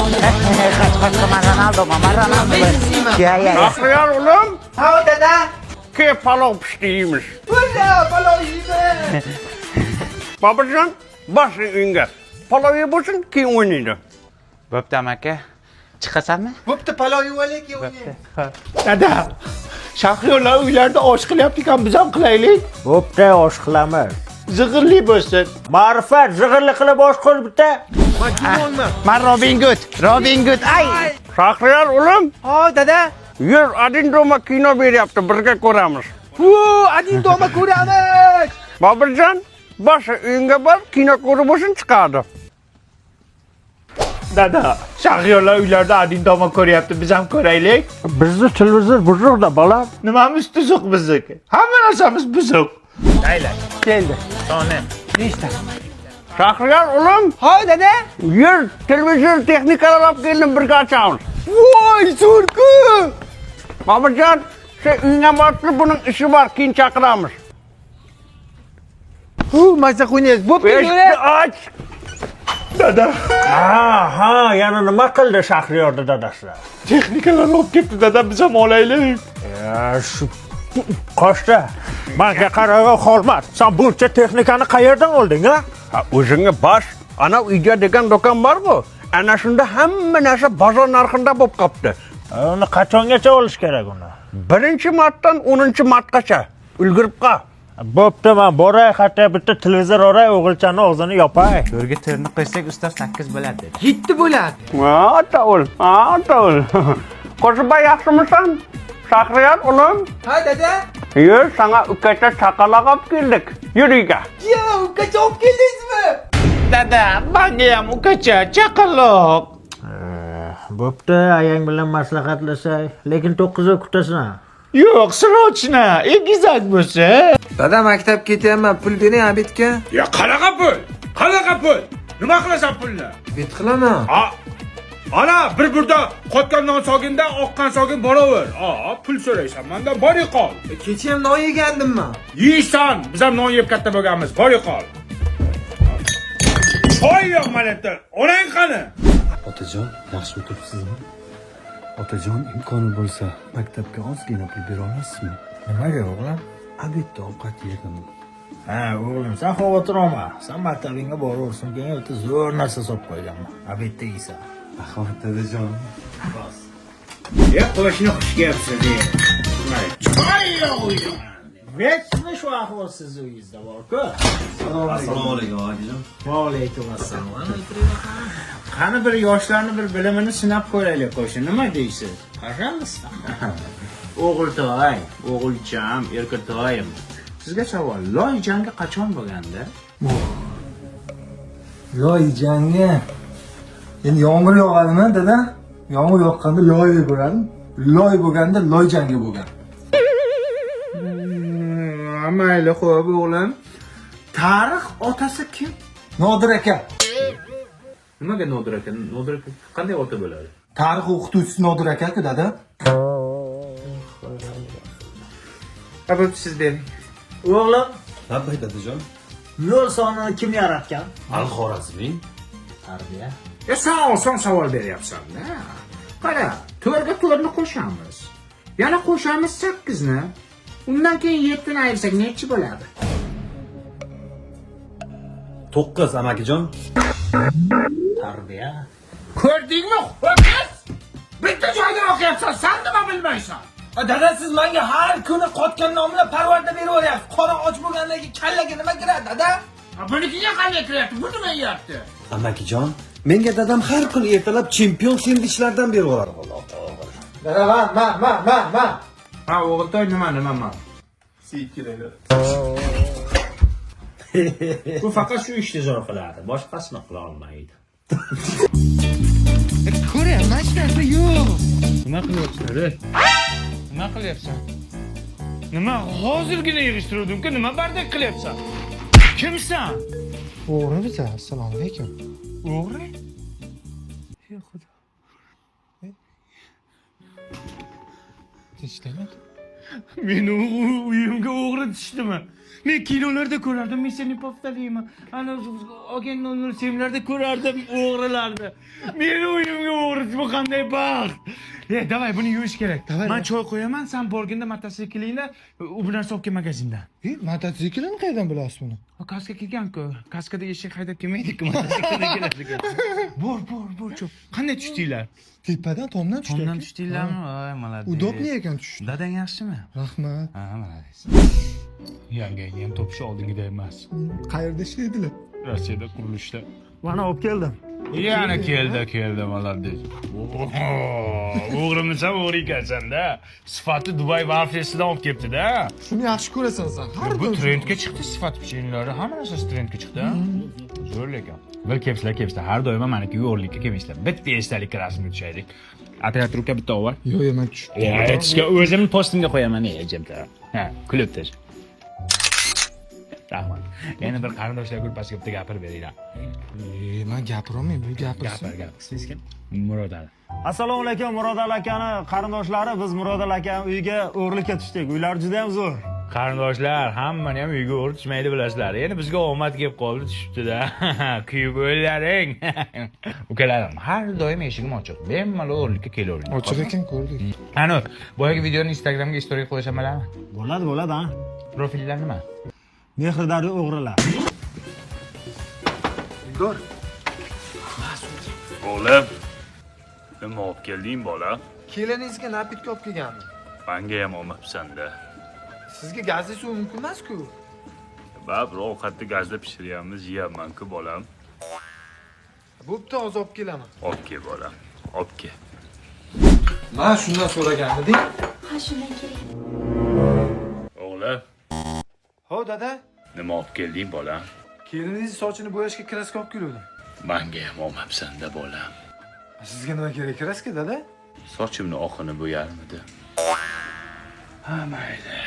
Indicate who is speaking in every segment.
Speaker 1: Qoch, qoch, man Ronaldo, man Ronaldo. Ya, ya, ya.
Speaker 2: Shahriyor o'g'lim,
Speaker 3: Ha dada.
Speaker 2: Ke palov pishdi yeymiz.
Speaker 3: Ura, palov yeymiz.
Speaker 2: Boburjon, boshing uyingga. Palov yeb bo'lsin, keyin o'ynaydi.
Speaker 1: Bo'pti aka. Chiqasanmi?
Speaker 3: Bo'pti, palov yeb olaylik, keyin o'ynaymiz.
Speaker 4: Dada, Shahriyorlar uylarida osh qilyapti ekan, biz ham qilaylik.
Speaker 5: Bo'pti, osh qilamiz.
Speaker 4: Zig'irli bo'lsin.
Speaker 5: Ma'rifat, zig'irli qilib osh qil bitta.
Speaker 1: Man Robin Hood, Robin Hood. Ay!
Speaker 2: Shahriyor o'g'lim,
Speaker 3: Ha dada.
Speaker 2: yur Один дома kino beryapti, birga ko'ramiz.
Speaker 3: Hu, Один дома ko'ramiz.
Speaker 2: Boburjon, boshi uyingga bor, kino ko'rib bo'lsin chiqadi.
Speaker 4: Dada, Shahriyorlar uylarida Один дома ko'ryapti, biz ham ko'raylik.
Speaker 5: Bizni televizor buzuqda, bolam.
Speaker 4: Nimamiz tuzuq bizniki? Hamma narsamiz buzuq.
Speaker 3: Keldi.
Speaker 1: Nechta?
Speaker 2: Shahriyor o'g'lim,
Speaker 3: Ha dada.
Speaker 2: yur televizor texnikalar olib keldim, birga ochamiz.
Speaker 3: Voy, zo'r-ku.
Speaker 2: Boburjon, sen uyingga borib tur, buning ishi bor, keyin chaqiramiz.
Speaker 3: Hu, maza qo'yingiz. Bo'pti,
Speaker 2: Eshikni och.
Speaker 4: Dada,
Speaker 5: Ha, ha, yana nima qildi Shahriyorni dadasi?
Speaker 4: Texnikalar olib kelibdi, dada, biz ham olaylik.
Speaker 5: Ya, shu qochdi. Manga qarag'in Xolmat, sen buncha texnikani qayerdan olding, ha?
Speaker 2: Ha, o'zingga bos. Ana uyga degan do'kon bor-ku. Ana shunda hamma narsa bozor narxida bo'lib qolibdi.
Speaker 5: Uni qachongacha olish kerak uni?
Speaker 2: 1-martdan 10-martgacha ulgurib qol.
Speaker 5: Bo'pti, men boray, hatto bitta televizor olay, o'g'ilchani og'zini yopay.
Speaker 1: To'rga to'rni qo'ysak, ustoz 8 bo'ladi dedi.
Speaker 3: 7 bo'ladi.
Speaker 2: Ha, o'l. Ha, o'l. Qo'shibay yaxshimisan? Shahriyor o'g'lim,
Speaker 3: Ha dada.
Speaker 2: yur, sana ukacha chaqaloq olib keldik. Yur uyga.
Speaker 3: Ya, ukacha olib keldingizmi?
Speaker 4: Dada, menga ham ukacha chaqaloq.
Speaker 5: Bo'pti, ayang bilan maslahatlashay, lekin 9ga kutasan.
Speaker 4: Yo'q, срочно, egizak bo'lsa.
Speaker 6: Dada, maktabga ketyapman, pul bering обед ga.
Speaker 4: Ya qanaqa pul? Qanaqa pul? Nima qilasan pulni?
Speaker 6: Обед qilaman.
Speaker 4: A, ana bir burda qotgan non soginda oqqan sogin boraver. A, pul so'raysan mandan, bor qol.
Speaker 6: Kecha ham non yegandim man.
Speaker 4: Yeysan, biz ham non yeb katta bo'lganmiz, bor qol. Choy yo'q mana yerda. Onang qani?
Speaker 7: Otajon, yaxshi o'tiribsizmi? Otajon, imkoni bo'lsa, maktabga ozgina pul bera olasizmi?
Speaker 5: Nimaga, o'g'lim?
Speaker 7: Обед da ovqat yedim.
Speaker 5: Ha, o'g'lim, sen xavotir olma. Sen maktabingga boraversin, keyin bitta zo'r narsa solib qo'yganman. Обед da yeysan.
Speaker 7: Rahmat, dadajon.
Speaker 4: Ya qo'shni xush kelibsiz. Choy yo'q uyda.
Speaker 5: Vechni shu ahvol sizni uyingizda bor-ku.
Speaker 7: Assalomu alaykum, akajon.
Speaker 5: Va alaykum assalom. Qani bir yoshlarni bir bilimini sinab ko'raylik qo'shni. Nima deysiz? Пожалуйста. O'g'iltoy, o'g'ilcham, erkatoyim. Sizga savol, loy jangi qachon bo'lganda?
Speaker 6: Loy jangi. Endi yomg'ir yog'adimi, dada? Yomg'ir yoqqanda loy bo'ladi. Loy bo'lganda loy jangi bo'lgan.
Speaker 5: Mayli, xo'p, o'g'lim. Tarix otasi kim?
Speaker 6: Nodir aka.
Speaker 5: Nimaga Nodir aka? Nodir aka qanday ota bo'ladi?
Speaker 6: Tarix o'qituvchisi Nodir aka-ku, dada.
Speaker 3: Ha, bo'pti, siz bering.
Speaker 5: O'g'lim,
Speaker 7: Labbay, dadajon.
Speaker 5: nol sonini kim yaratgan?
Speaker 7: Al-Xorazmiy.
Speaker 5: Tarbiya.
Speaker 4: Ya sen oson savol beryapsan-da. Qara, to'rtga to'rtni qo'shamiz. Yana qo'shamiz 8ni. Undan keyin 7ni ayirsak nechi bo'ladi?
Speaker 7: 9, amakijon.
Speaker 5: Tarbiya.
Speaker 4: Ko'rdingmi, ho'kiz? Bitta joyda o'qiyapsan, sen nima bilmaysan?
Speaker 3: Dada, siz menga har kuni qotgan non bilan parvarda beraveryapsiz. Qora och bo'lgandan keyin kallaga nima kiradi, dada?
Speaker 4: Ha, bunikiga qanday kiryapti? Bu nima yeyapti?
Speaker 7: Amakijon, menga dadam har kuni ertalab chempion sendvichlardan beraveradi.
Speaker 6: Dada, man, man, man, man, man.
Speaker 4: Ha, o'g'iltoy nima, nima, nima?
Speaker 5: Bu faqat shu ishni zo'r qiladi, boshqasini qila olmaydi.
Speaker 3: Ko'ryapman, hech narsa yo'q.
Speaker 4: Nima qilyapsan, ey? Nima qilyapsan? Nima hozirgina yig'ishtiruvdim-ku, nima бардак qilyapsan? Kimsan?
Speaker 6: O'g'ri biza, assalomu alaykum.
Speaker 4: O'g'ri? Ey Xudo.
Speaker 6: Tinchlikmi?
Speaker 4: Meni uyimga o'g'ri tushdimi? Men kinolarda ko'rardim, Миссия неповторима. Ana Agent 007larda ko'rardim o'g'rilarni. Meni uyimga Bu qanday baxt? E, давай, buni yuvish kerak. Man choy qo'yaman, san borganda mototsiklingda u bu narsa olib kel magazindan.
Speaker 6: E, mototsiklini qayerdan bilasiz buni?
Speaker 4: Kaska kelgan-ku. Kaskada eshak haydab kelmaydi-ku, mototsiklda keladi. Bor, bor, bor, cho'p. Qanday tushdinglar?
Speaker 6: Tepadan, tomdan tushdi.
Speaker 4: Tomdan tushdinglarmi? Voy, молодец.
Speaker 6: Удобный ekan tushdi.
Speaker 4: Dadang yaxshimi?
Speaker 6: Rahmat.
Speaker 4: Ha, молодец. Yangangni ham topish oldingidek emas.
Speaker 6: Qayerda ishlaydilar?
Speaker 4: Rossiyada qurilishda.
Speaker 7: Mana olib keldim.
Speaker 4: Yana keldi, keldi, молодец. O'g'rimisan, o'g'ri ekansan-da. Sifati Dubay vaflisidan olib kelibdi-da.
Speaker 6: Shuni yaxshi ko'rasan sen. Har
Speaker 4: Bu
Speaker 6: doim.
Speaker 4: Trendga chiqdi, sifat pechenlari, hamma narsasi trendga chiqdi. Zo'r lekin. Bir kelibsizlar, kelibsizlar. Har doim manikiga o'g'irlikka kelmaysizlar. Bitta esdalikka rasmga tushaylik. Оператор trubka bitta olib.
Speaker 6: Yo'q, yo'q, men tushdim.
Speaker 4: Aytishga o'zimni postimga qo'yaman, ejimda. Ha, kulib tash. Rahmat. Yana bir qarindoshlar gruppasiga bitta gapirib beringlar.
Speaker 6: E, men gapirolmayman, bu gapirsin.
Speaker 4: Gapir, gapir. Siz kim? Murod Ali.
Speaker 7: Assalomu alaykum, Murod Ali akani qarindoshlari, biz Murod Ali akani uyiga o'g'irlikka tushdik. Uylari juda ham zo'r.
Speaker 4: Qarindoshlar, hammani ham uyga o'g'ri tushmaydi, bilasizlar. Endi bizga omad kelib qoldi, tushibdi-da. Kuyib o'llaring. Ukalarim, har doim eshigim ochiq. Bemalol o'g'irlikka kelavering.
Speaker 6: Ochiq ekan, ko'rdik.
Speaker 4: Ani, boyagi videoni Instagramga story qo'ysam bo'ladimi?
Speaker 7: Bo'ladi, bo'ladi, ha.
Speaker 4: Profillar nima?
Speaker 7: Mehrdari o'g'rilar.
Speaker 6: Igor.
Speaker 8: O'g'lim, nima olib kelding, bola?
Speaker 6: Keliningizga напитка olib kelgandim.
Speaker 8: Manga ham olmabsan-da.
Speaker 6: Sizga gazli suv mumkin emas-ku.
Speaker 8: Baribir ovqatni gazda pishiryapmiz, yeyapman-ku, bolam.
Speaker 6: Bo'pti, hozir olib kelaman.
Speaker 8: Olib kel, bolam. Olib kel.
Speaker 6: Man shundan so'raganmidim?
Speaker 9: Ha, shundan kerak.
Speaker 8: O'g'lim,
Speaker 6: Ho, dada.
Speaker 8: Nima olib kelding, bolam?
Speaker 6: Keliningizni sochini bo'yashga краска olib keluvdim.
Speaker 8: Manga ham olmabsan-da, bolam.
Speaker 6: Sizga nima kerak краска, dada?
Speaker 8: Sochimni oqini bo'yarmidi? Ha, mayli.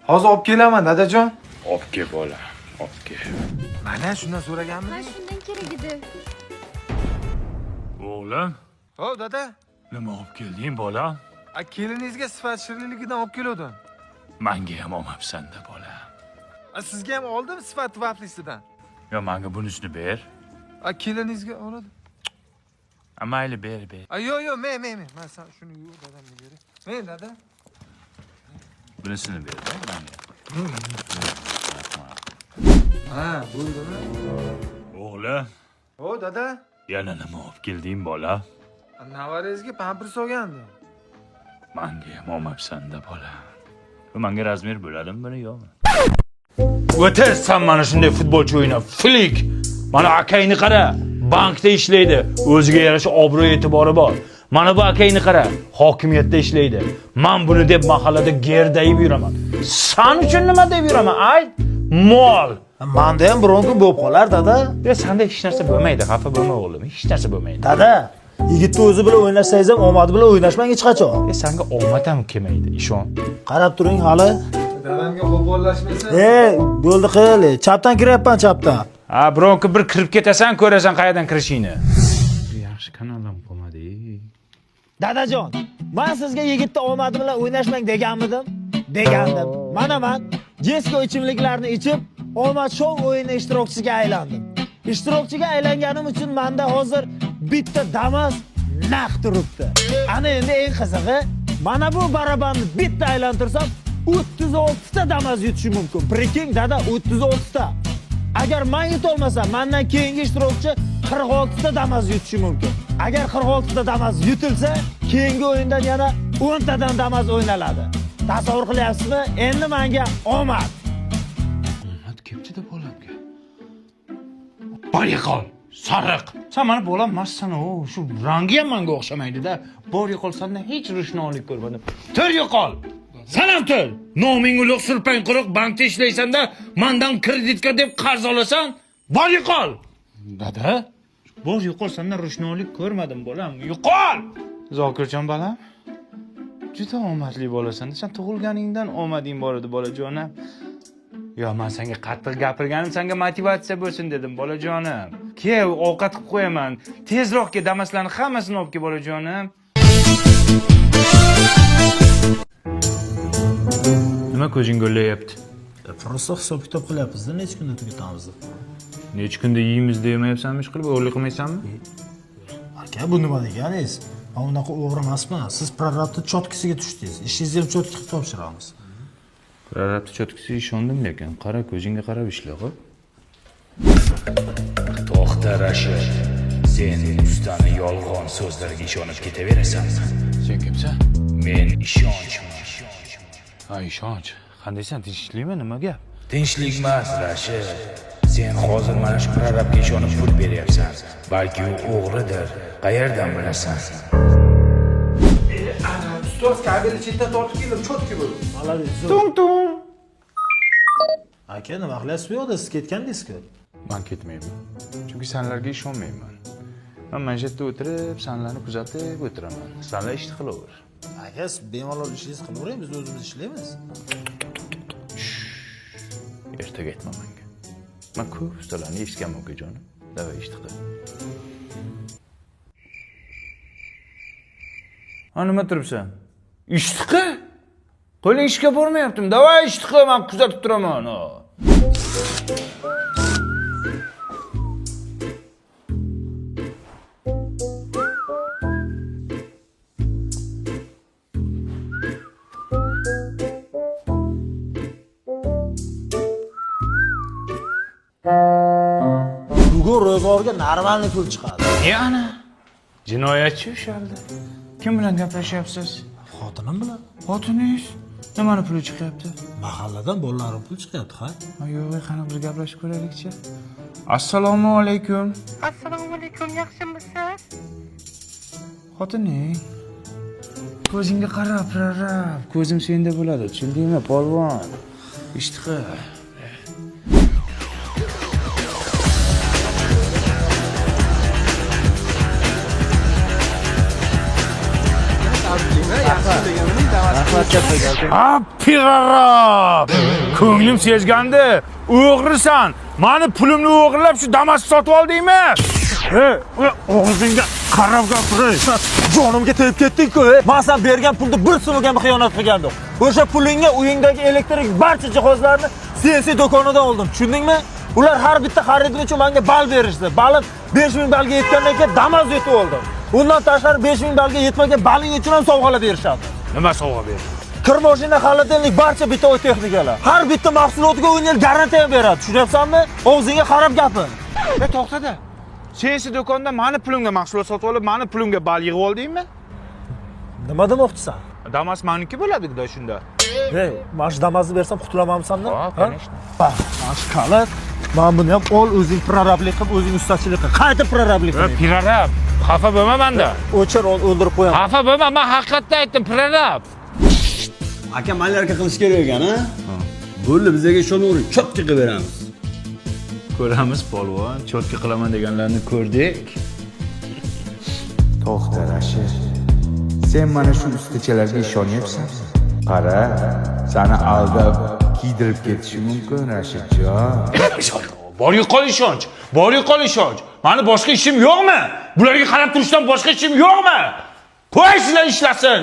Speaker 6: Hozir olib kelaman, dadajon.
Speaker 8: Olib kel, bolam. Olib kel.
Speaker 6: Mana shundan
Speaker 9: Ha,
Speaker 6: so'raganmidim?
Speaker 9: shundan kerak edi.
Speaker 8: O'g'lim,
Speaker 6: Ho, dada.
Speaker 8: Nima olib kelding, bolam?
Speaker 6: A, keliningizga sifat shirinligidan olib keluvdim.
Speaker 8: Manga ham olmabsan-da, bolam.
Speaker 6: A, sizga ham oldim sifat vaflisidan.
Speaker 8: Yo, manga bunisini ber.
Speaker 6: A, keliningizga oladi.
Speaker 8: A, mayli, ber, ber.
Speaker 6: A, yo'q, yo'q, men, men, men. Man san shuni yo'q, dadamga beray. Men, dada.
Speaker 8: Bunisini ber, manga.
Speaker 6: Ha, bo'ldimi?
Speaker 8: O'g'lim,
Speaker 6: Ho, dada.
Speaker 8: Yana nima olib kelding, bola?
Speaker 6: Nevarangizga pampers olgandim.
Speaker 8: Manga ham olmabsan-da, bola. Bu manga размер bo'ladimi, buni yo'qmi? O'tir san mana shunday futbolchi o'ynab, Flik. Mana akangni qara, bankda ishlaydi, o'ziga yarasha obro' e'tibori bor. Mana bu akangni qara, hokimiyatda ishlaydi. Man buni deb mahallada gerdayib yuraman. San uchun nima deb yuraman, ayt? Mol.
Speaker 7: Manda ham biron kun bo'lib qolar, dada.
Speaker 4: E, sanda hech narsa bo'lmaydi, xafa bo'lma, o'g'lim, hech narsa bo'lmaydi.
Speaker 7: Dada, yigitni o'zi bilan o'ynashsangiz ham omadi bilan o'ynashmang hech qachon.
Speaker 4: E, sanga omad ham kelmaydi, ishon.
Speaker 7: Qarab turing hali.
Speaker 6: Dadamga qo'pollashmaysan.
Speaker 7: E, bo'ldi qil. Chapdan kiryapman, chapdan.
Speaker 4: Ha, biron kun bir kirib ketasan, ko'rasan qayerdan kirishingni. Yaxshi kanaldan qolmadi.
Speaker 7: Dadajon, men sizga yigitni omadi bilan o'ynashmang deganmidim? Degandim. Mana man Jesco ichimliklarini ichib, omad shou o'yini ishtirokchisiga aylandim. Ishtirokchiga aylanganim uchun menda hozir bitta Damas naq turibdi. Ana endi eng qizig'i, mana bu barabanni bitta aylantirsam 36 ta Damas yutishi mumkin. Прикинь, dada, 36 ta. Agar men yutolmasam, mendan keyingi ishtirokchi 46 ta Damas yutishi mumkin. Agar 46 ta Damas yutilsa, keyingi o'yindan yana 10 tadan Damas o'ynaladi. Tasavvur qilyapsizmi? Endi menga omad.
Speaker 4: Omad kelibdi-da bolamga. Bor yo'qol, sariq. Sen mani bolam emassan, u shu rangi ham menga o'xshamaydi-da. Bor yo'qol, sendan hech ro'shnolik ko'rmadim. Tur yo'qol. Sen ham tur. Noming ulug', surpang quruq, bankda ishlaysan-da, mandan kreditka deb qarz olasan. Bor yo'qol. Dada, bor yo'qol, sendan ro'shnolik ko'rmadim, bolam. Yo'qol. Zokirjon bolam. Juda omadli bolasan. Sen tug'ilganingdan omading bor edi, bolajonim. Yo, men senga qattiq gapirganim senga motivatsiya bo'lsin dedim, bolajonim. Kel, ovqat qilib qo'yaman. Tezroq kel, Damaslarni hammasini olib kel, bolajonim. Nima ko'zing go'llayapti?
Speaker 7: Просто hisob kitob qilyapmiz-da, necha kunda tugatamiz deb.
Speaker 4: Necha kunda yeymiz demayapsanmi ish qilib, o'g'irlik qilmaysanmi?
Speaker 7: Aka, bu nima deganingiz? Men unaqa o'g'ri emasman. Siz prorabni chotkisiga tushdingiz. Ishingizni ham чётко qilib topshiramiz.
Speaker 4: Prorabni чётко siga ishondim, lekin qara, ko'zingga qarab ishla, xo'p?
Speaker 8: To'xta, Rashid. Sen ustani yolg'on so'zlariga ishonib ketaverasanmi?
Speaker 4: Sen kimsan?
Speaker 8: Men ishonchman.
Speaker 4: Ha, ishonch. Qandaysan, tinchlikmi, nima gap?
Speaker 8: Tinchlik emas, Rashid. Sen hozir mana shu prorabga ishonib pul beryapsan. Balki u o'g'ridir. Qayerdan bilasan?
Speaker 3: Ustoz, kabelni chetdan tortib keldim, чётко bo'ldi.
Speaker 7: Молодец.
Speaker 4: Tung tung.
Speaker 7: Aka, nima qilyapsiz bu yoqda? Siz ketgandingiz-ku.
Speaker 4: Man ketmayman. Chunki sanlarga ishonmayman. Man mana shu yerda o'tirib, sanlarni kuzatib o'tiraman. Sanlar ishni qilaver.
Speaker 7: Aka, siz bemalol ishingizni qilavering, biz o'zimiz ishlaymiz.
Speaker 4: Ertaga aytma menga. Man ko'p ustalarni eshitganman, ukajonim. Давай, ishni qil. Ha, nima turibsan? Ishni qil. Qo'ling ishga bormayaptimi? Давай, ishni qil, man kuzatib turaman. Ha.
Speaker 7: Bugun ro'zg'orga нормальный pul chiqadi.
Speaker 4: E ana. Jinoyatchi ushaldi. Kim bilan gaplashyapsiz?
Speaker 7: Xotinim bilan.
Speaker 4: Xotiningiz nimani puli chiqyapti?
Speaker 7: Mahalladan bolalarim pul chiqyapti, ha?
Speaker 4: Ha, yo'q, qani bir gaplashib ko'raylikchi. Assalomu alaykum.
Speaker 10: Assalomu alaykum, yaxshimisiz?
Speaker 4: Xotining. Ko'zingga qarab, prorab. Ko'zim senda bo'ladi, tushundingmi, polvon? Ishni qil. Ha, prorab. Ko'nglim sezgandi. O'g'risan. Mani pulimni o'g'irlab shu Damas sotib oldingmi?
Speaker 7: Ey, og'zingga qarab gapiray. Jonimga tegib ketding-ku. Men san bergan pulni bir so'mga ham xiyonat qilganim yo'q. O'sha pulingga uyingdagi elektrik barcha jihozlarni CNC do'konidan oldim. Tushundingmi? Ular har bitta xaridim uchun menga ball berishdi. Balim 5000 ballga yetgandan keyin Damas yetib oldim. Undan tashqari 5000 ballga yetmagan balling uchun ham sovg'alar berishadi.
Speaker 4: Nima sovg'a berdi?
Speaker 7: Kir mashina, холодильник, barcha бытовой texnikalar. Har bitta mahsulotiga 10 yil garantiya ham beradi. Tushunyapsanmi? Og'zingga qarab gapir.
Speaker 4: E, to'xtada. CNC do'konda mani pulimga mahsulot sotib olib, mani pulimga ball yig'ib oldingmi?
Speaker 7: Nima demoqchisan?
Speaker 4: Damas maniki bo'ladi-da shunda.
Speaker 7: Ey, mana shu Damasni bersam qutulamanmisan-da?
Speaker 4: Ha, конечно.
Speaker 7: Ha, mana shu kalit. Mana buni ham ol, o'zing prorablik qilib, o'zing ustachilik qil. Qayta prorablik qil.
Speaker 4: Prorab, xafa bo'lma manda.
Speaker 7: O'chir, ol, o'ldirib qo'yaman.
Speaker 4: Xafa bo'lma, men haqiqatda aytdim, prorab.
Speaker 11: Aka, малярка qilish kerak ekan, a? Bo'ldi, bizga ishonavering, чётко qilib beramiz.
Speaker 4: Ko'ramiz, polvon, чётко qilaman deganlarni ko'rdik.
Speaker 12: To'xta, Rashid. Sen mana shu ustachalarga ishonyapsan? Qara, sani aldab kiydirib ketishi mumkin, Rashidjon.
Speaker 4: Bor yo'qol ishonch, bor yo'qol ishonch. Mani boshqa ishim yo'qmi? Bularga qarab turishdan boshqa ishim yo'qmi? Qo'y, sizlar ishlasin.